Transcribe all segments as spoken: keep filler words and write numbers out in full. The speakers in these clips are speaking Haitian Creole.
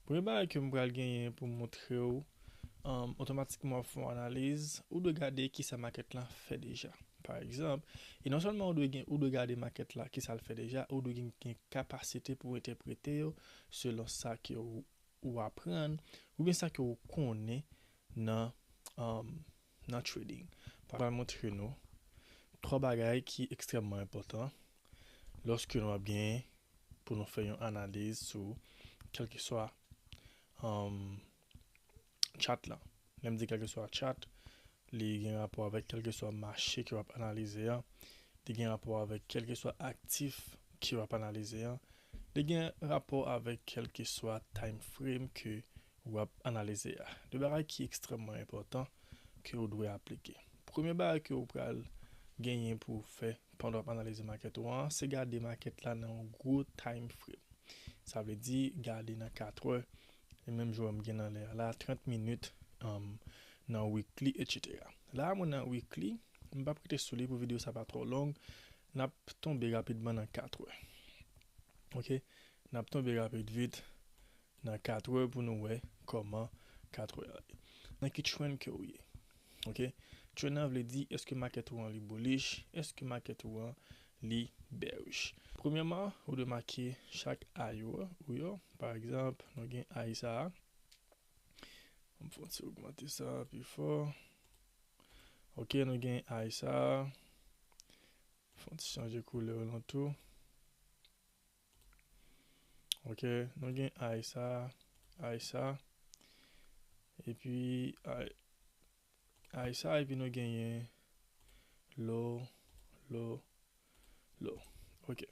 Premye bagay ke m pral genyen pou m montre w, um, otomatikman w ap fè yon analiz, ou dwe gade kisa makèt lan fè deja. Pa egzanp, e non sèlman ou dwe gen, ou dwe gade makèt la, kisa l fè deja, ou dwe gen, gen kapasite pou w entèprete yo selon sa ke w, ou aprann, oubyen sa ke w konnen nan, um, nan trading. Pral montre nou twa bagay ki ekstrèmman enpòtan lòske nou ap gen pou nou fè yon analiz sou kèlkeswa, um, chat lan. Lè m di kèlkeswa chat, li gen rapò avèk kèlkeswa mache ke w ap analize a, li gen rapò avèk kèlkeswa aktif ke w ap analize a, li gen rapò avèk kèlkeswa time frame ke w ap analize a. De bagay ki ekstrèmman enpòtan ke w dwe aplike. Premye bagay ke w pral genyen pou w fè pandan w ap analize makèt ou an, se gade makèt la nan yon gwo time frame. Sa vle di gade nan katrè, e menm jan m gen nan lè a la, trant minit, um, nan weekly, etsetera. La, mwen nan weekly, m p ap rete sou li pou videyo sa pa twò long. N ap tonbe rapidman nan katrè. Ok? N ap tonbe rapid vit nan katrè pou nou wè kòman katrè a ye. Nan ki trend ke ou ye. Ok? Trend nan vle di, èske makèt ou an li bullish, èske makèt ou an li bearish. Premyèman, ou dwe make chak high ou yo. Pa egzanp, nou gen high sa a. M fè yon ti ogmante sa pi fò. Ok, nou gen high sa a. Fè yon ti chanje koulè alantou. Ok, nou gen high sa, high sa. Epi high, high sa, epi nou genyen low, low, low. Ok.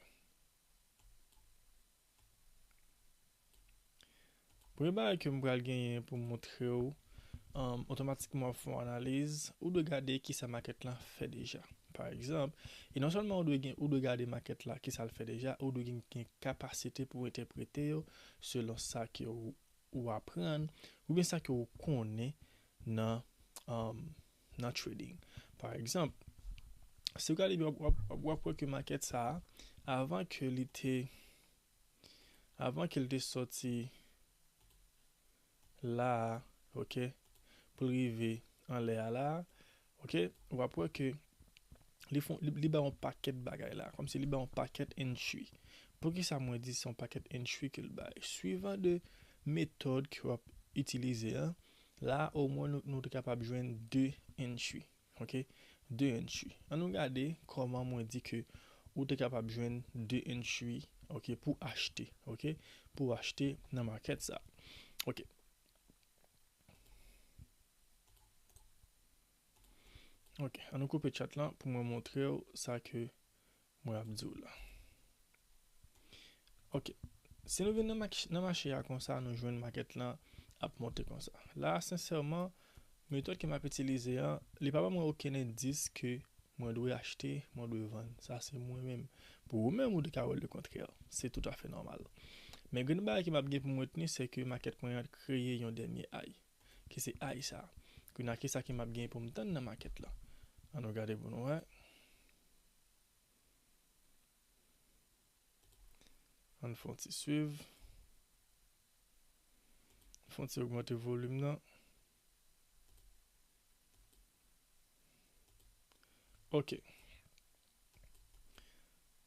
Premye bagay ke m pral genyen pou m montre w, um, otomatikman w ap fè yon analiz, ou dwe gade kisa makèt lan fè deja. Pa egzanp, e non sèlman ou dwe gen, ou dwe gade makèt la, kisa l fè deja, ou dwe gen, gen kapasite pou w entèprete yo selon sa ke w, ou aprann, oubyen sa ke w konnen nan, um, nan trading. Pa egzanp, si w gade byen, w ap, w ap, w ap wè ke makèt sa a, avan ke li te, avan ke l te sòti la a, ok, pou l rive anlè a la a, ok, w ap wè ke li fon, li, li bay yon pakèt bagay la, kòmsi li bay yon pakèt entry. Poukisa mwen di se yon pakèt entry ke l bay? Suivan de metòd ke w ap itilize an, la, omwen nou, nou te kapab jwenn de entry, ok? De entry. Ann nou gade kòman mwen di ke ou te kapab jwenn de entry, ok, pou achte, ok? Pou achte nan makèt sa. Ok. Ok, ann nou koupe chat lan pou mwen montre w sa ke mwen ap di w la. Ok. Si nou vin nan mach-, nan mache a konsa, nou jwenn makèt lan ap monte konsa. La, sensèman, metòd ke m ap itilize an, li pa ban mwen okenn endis ke mwen dwe achte, mwen dwe vann. Sa se mwen menm. Pou ou menm, ou te ka wè lekontrè. Se toutafè nòmal. Men grenn bagay ke m ap gen pou m retni, se ke makèt mwen an kreye yon dènye high, ki se high sa. Kounye a, kisa ke m ap gen pou m tann nan makèt la? Ann nou gade pou nou wè. Ann fè yon ti swiv. Fè yon ti ogmante volim nan. Ok.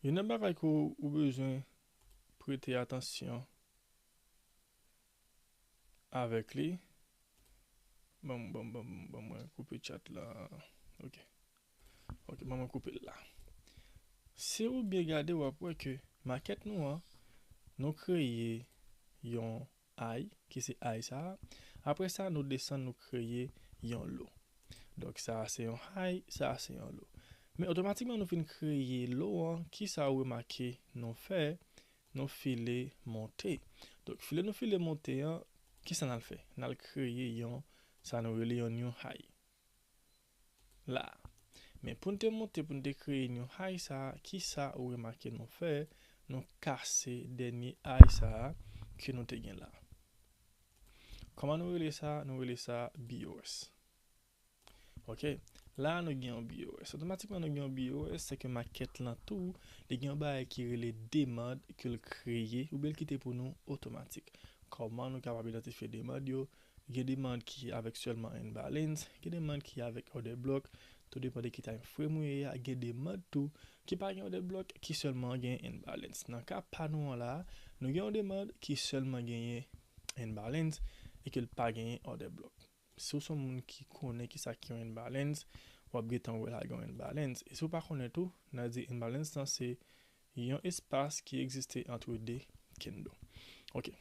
Youn nan bagay ke w, ou bezwen prete atansyon avèk li. Ban m, ban m, ban m, ban mwen koupe chat la. Ok. Ok, ban mwen koupe l la. Si ou byen gade, w ap wè ke makèt nou an, nou kreye yon high, ki se high sa a. Apre sa, nou desann, nou kreye yon low. Donk, sa a se yon high, sa a se yon low. Men otomatikman, nou fin kreye low an, kisa ou remake nou fè? Nou file monte. Donk, file nou file monte an, kisa n al fè? N al kreye yon, sa nou rele yon new high. La. Men pou n te monte, pou n te kreye new high sa a, kisa ou remake nou fè? Nou kase dènye high sa a ke nou te gen la. Kòman nou rele sa? Nou rele sa B O S. Ok. La, nou gen yon B O S. Otomatikman, nou gen yon B O S, se ke makèt lan tou, li gen yon bagay ki rele demand ke l kreye, oubyen l kite pou nou otomatik. kòman nou kapab idantifye demand yo. Gen demand ki avèk sèlman N balance, gen demand ki avèk order block, tou depann de ki time frame ou ye a, gen demand tou ki pa gen order block, ki sèlman gen N balance. Nan ka pa nou an la, nou gen yon demand ki sèlman genyen N balance e ke l pa genyen order block. Si w se yon moun ki konnen kisa ki yon N balance, w ap gentan wè la gen yon N balance. E si w pa konnen tou, n a di N balance lan se yon espas ki egziste antre de candle. Ok.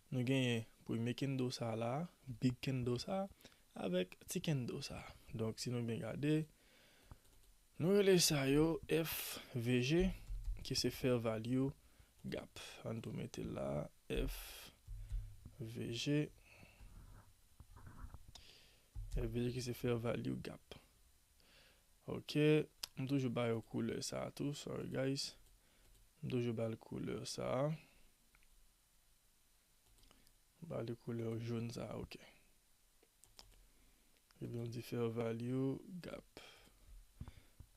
Nou genyen premye candle sa la, big candle sa, avèk ti candle sa. Donk, si nou byen gade, nou rele sa yo F V G, ki se fair value gap. Ann tou mete la, F V G. F V G ki se fair value gap. Ok, m toujou ba yo koulè sa a tou, sorry guys. M toujou ba l koulè sa a. M ba li koulè jòn sa a, ok. Epi nou di fair value gap.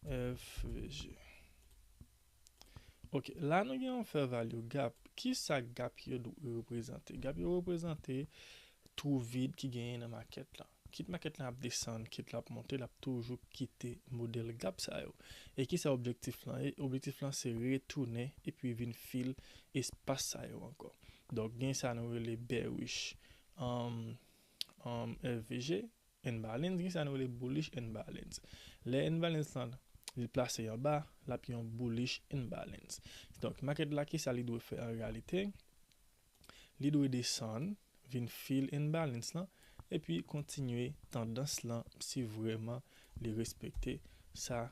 F V G. Ok, la nou gen yon fair value gap. Kisa gap yo dwe reprezante? Gap yo reprezante twou vid ki genyen nan makèt la. Kit makèt la ap desann, kit l ap monte, l ap toujou kite modèl gap sa yo. E kisa objektif lan ye? Objektif lan se retounen epi vin fil espas sa yo ankò. Donk, gen sa nou rele bearish, um, um, F V G, N balance, gen sa nou rele bullish N balance. Lè N balance lan, li plase anba, l ap yon bullish N balance. Donk, makèt la, kisa li dwe fè an reyalite? Li dwe desann, vin fil N balance lan, epi kontinye tandans lan si vrèman li respekte sa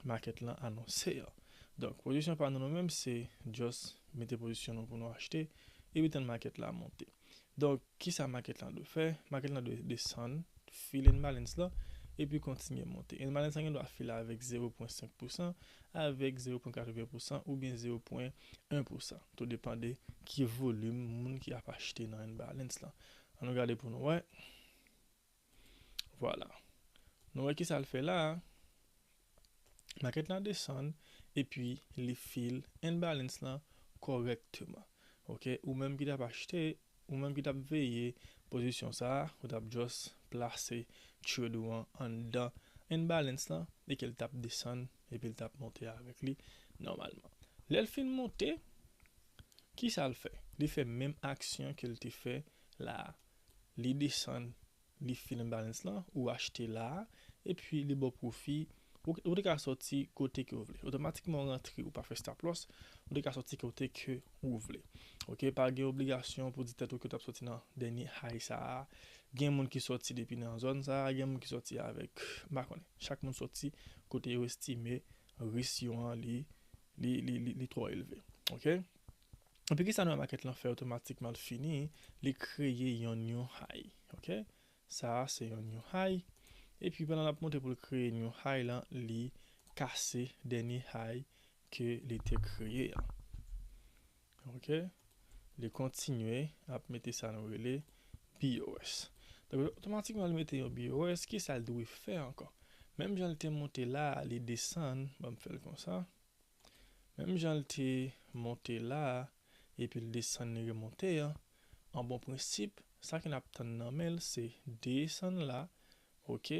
makèt lan anonse an. Donk, pozisyon pa nou, nou menm, se just mete pozisyon nou pou nou achte, epi tann makèt la monte. Donk, kisa makèt lan dwe fè? Makèt lan dwe desann, fil N balance lan, epi kontinye monte. N balance lan gen dwa file avèk zewo pwen senk pousan, avèk zewo pwen katreven pousan oubyen zewo pwen en pousan. Tou depann de ki volim moun ki ap achte nan N balance lan. Ann nou gade pou nou wè. Vwala. Nou wè kisa l fè la a. Makèt lan desann, epi li fil N balance lan kòrèkteman. Ok, ou menm ki t ap achte, ou menm ki t ap veye pozisyon sa a, ou t ap just plase trade ou an anndan N balance lan, e ke l t ap desann, epi l t ap monte avèk li nòmalman. Lè l fin monte, kisa l fè? Li fè menm aksyon ke l te fè la a. Li desann, li fil N balance lan, ou achte la a, epi li ba w pwofi, ou, ou te ka sòti kote ke w vle. Otomatikman, ou rantre, ou pa fè stop loss, ou te ka sòti kote ke ou vle. Ok, pa gen obligasyon pou di tèt ou ke w t ap sòti nan dènye high sa a. Gen moun ki sòti depi nan zòn sa a, gen moun ki sòti avèk, m pa konnen. Chak moun sòti kote yo estime risk yo an li, li, li, li, li twò elve. Ok? Epi kisa nou wè makèt lan fè otomatikman l fini? Li kreye yon new high. Ok? Sa a se yon new high. Epi pandan l ap monte pou l kreye new high lan, li kase dènye high ke li te kreye an. Ok? Li kontinye ap mete sa nou rele B O S. Donk, otomatikman li mete yon B O S, kisa l dwe fè ankò? Menm jan l te monte la a, li desann, ban m fè l konsa. Menm jan l te monte la a, epi l desann, li remonte an, an bon prensip, sa ke n ap tann nan men l, se desann la, ok,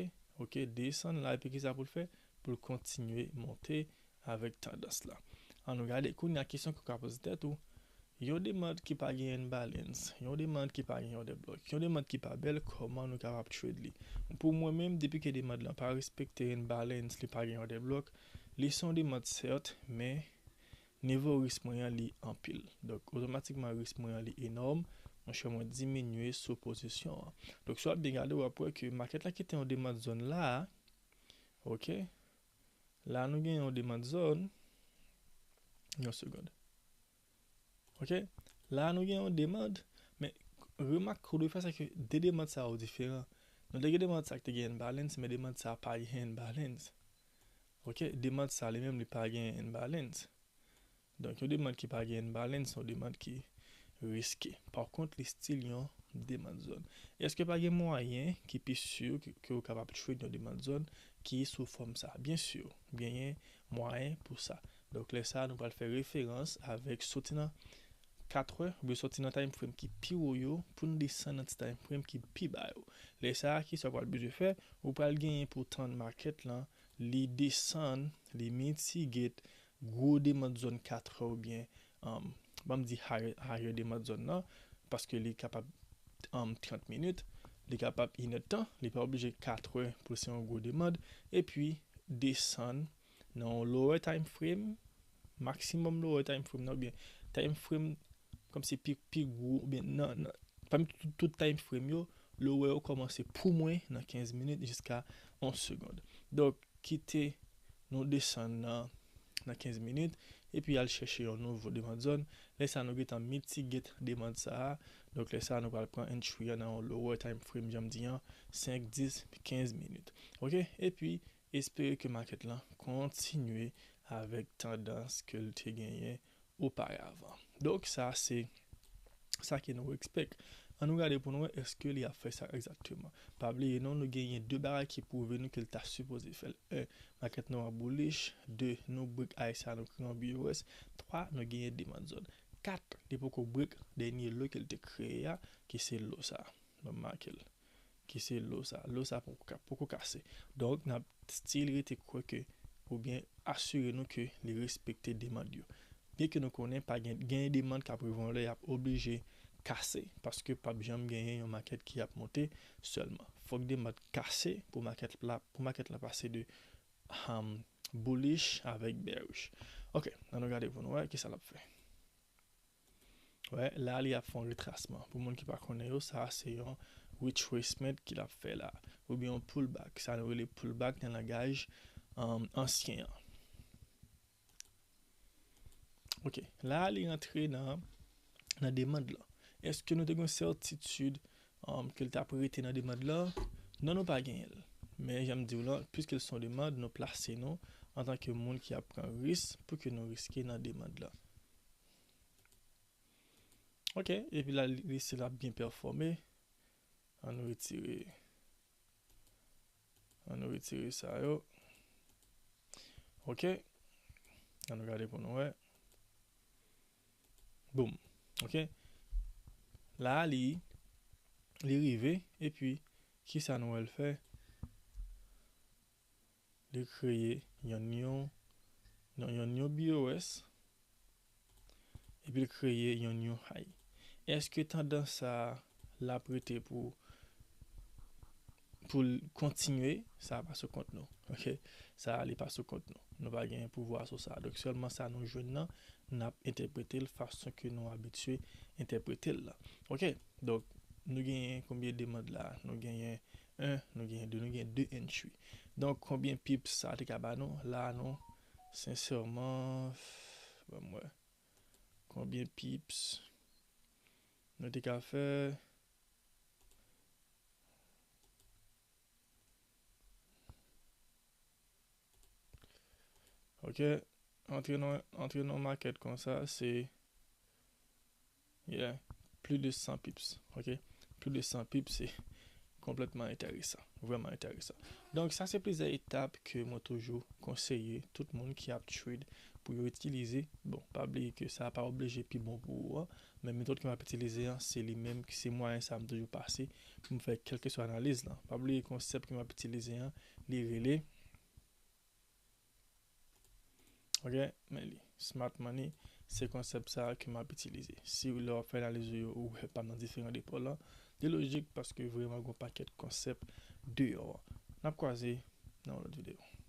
ok, desann la, epi kisa pou l fè? Pou l kontinye monte avèk tandans la. Ann nou gade, kounye a kesyon ke w ka poze tèt ou, yon demand ki pa gen imbalance, yon demand ki pa gen order block, yon demand ki pa bèl, kòman nou kapab trade li? Pou mwen menm, depi ke demand lan pa respekte imbalance, li pa gen order block, li se yon demand sèt, men nivo risk mwen an li anpil. Donk, otomatikman risk mwen an li enòm, monchè mwen diminye sou pozisyon an. Donk, si w ap byen gade, w ap wè ke makèt la kite yon demand zòn la a, ok? La nou gen yon demand zòn. Yon segond. Ok? La nou gen yon demand. Men remak ke w dwe fè, se ke de demand sa yo diferan. Nou te gen demand sa ki te gen imbalance, men demand sa pa gen imbalance. Ok? Demand sa li menm li pa gen imbalance. Donk, yon demand ki pa gen imbalance, se yon demand ki riske. Pa kont, li still yon demand zòn. Èske pa gen mwayen ki pi si ke, ke w kapab trade yon demand zòn ki sou fòm sa? Byen si, genyen mwayen pou sa. Donk, lè sa, nou pral fè referans avèk soti nan katrè, oubyen sòti nan time frame ki pi wo yo, pou n desann nan ti time frame ki pi ba yo. Lè sa a, kisa w pral bezwen fè? Ou pral genyen pou w tann market lan, li desann, li mitigate gwo demand zòn katrè oubyen, um, ban m di higher, higher demand zòn nan, paske li kapab, um, trant minit, li kapab inèdtan, li pa oblije katrè pou l se yon gwo demand, epi desann nan yon lower time frame, maximum lower time frame nan, oubyen time frame kòmsi pi, pi gwo, oubyen nan, nan, pami tout, tout time frame yo, lower yo kòmanse pou mwen nan kenz minit jiska yon segond. Donk, kite nou desann nan, nan kenz minit, epi al chèche yon nouvo demand zòn. Lè sa a, nou gentan mitigate demand sa a. Donk, lè sa a, nou pral pran entry an nan yon lower time frame, jan m di an, senk, dis, kenz minit. Oke? Epi, espere ke market lan kontinye avèk tandans ke l te genyen oparavan. Donk, sa se sa ke nou expect. Ann nou gade pou nou wè èske li ap fè sa egzakteman. Pa bliye non, nou genyen de bagay ki pwouve nou ke l ta sipoze fè l. En, market nou an bullish. De, nou break high sa nou kreye an B O S. Twa, nou genyen demand zòn. Kat, li poko break dènye low ke l te kreye a, ki se low sa. Ban m make l. Ki se low sa. Low sa poko ka-, poko kase. Donk, n ap still rete kwè ke, oubyen asire nou ke li respekte demand yo. Byen ke nou konnen pa gen, gen demand k ap revòle, y ap oblije kase, paske p ap janm genyen yon market ki ap monte sèlman. Fòk demand kase pou market la, pou market la pase de, um, bullish avèk bearish. Oke, ann nou gade pou nou wè kisa l ap fè. Wè, la li ap fè yon retrasman. Pou moun ki pa konnen yo, sa se yon retracement ki l ap fè la. Oubyen yon pullback. Sa nou rele pullback nan langaj, um, ansyen an. Oke, la li rantre nan, nan demand lan. Èske nou te gen sètitid, um, ke l t ap rete nan demand lan? Non, nou pa genyen l. Men, jan m di w lan, piske l se yon demand, nou plase nou antanke moun ki ap pran risk pou ke nou riske nan demand lan. Oke, epi la, li, li se l ap byen pèfòme. Ann nou retire, ann nou retire sa yo. Oke. Ann nou gade pou nou wè. Boom. Oke. La, li, li rive, epi, kisa nou wè l fè? Li kreye yon new, non, yon new B O S, epi l kreye yon new high. Èske tandans sa a, l ap rete pou, pou l kontinye? Sa a pa sou kont nou. Oke? Sa a, li pa sou kont nou. Nou pa gen pouvwa sou sa. Donk, sèlman sa nou jwenn nan, n ap entèprete l fason ke nou abitye entèprete l la. Oke? Donk, nou genyen konbyen demand la? Nou genyen en, nou genyen de, nou genyen de entry. Donk, konbyen pips sa te ka ba nou? La, non. Sensèman, ban m wè. Konbyen pips nou te ka fè? Ok. Antre nan, antre nan market konsa, se, yeah, plis de san pips. Ok. Plis de san pips, se konplètman enteresan. Vrèman enteresan. Donk, sa se plizyè etap ke mwen toujou konseye tout moun ki ap trade pou yo itilize. Bon, pa bliye ke sa pa oblije pi bon pou ou an, men metòd ke m ap itilize an, se li menm, se mwayen sa m toujou pase pou m fè kèlkeswa analiz lan. Pa bliye konsèp ke m ap itilize an, li rele, ok, men li, smart money, se konsèp sa ke m ap itilize. Si lè w ap fè analiz ou yo, ou wè pa m nan diferan de pòl lan, li lojik paske vrèman gen yon pakèt konsèp deyò an. N ap kwaze nan yon lòt videyo.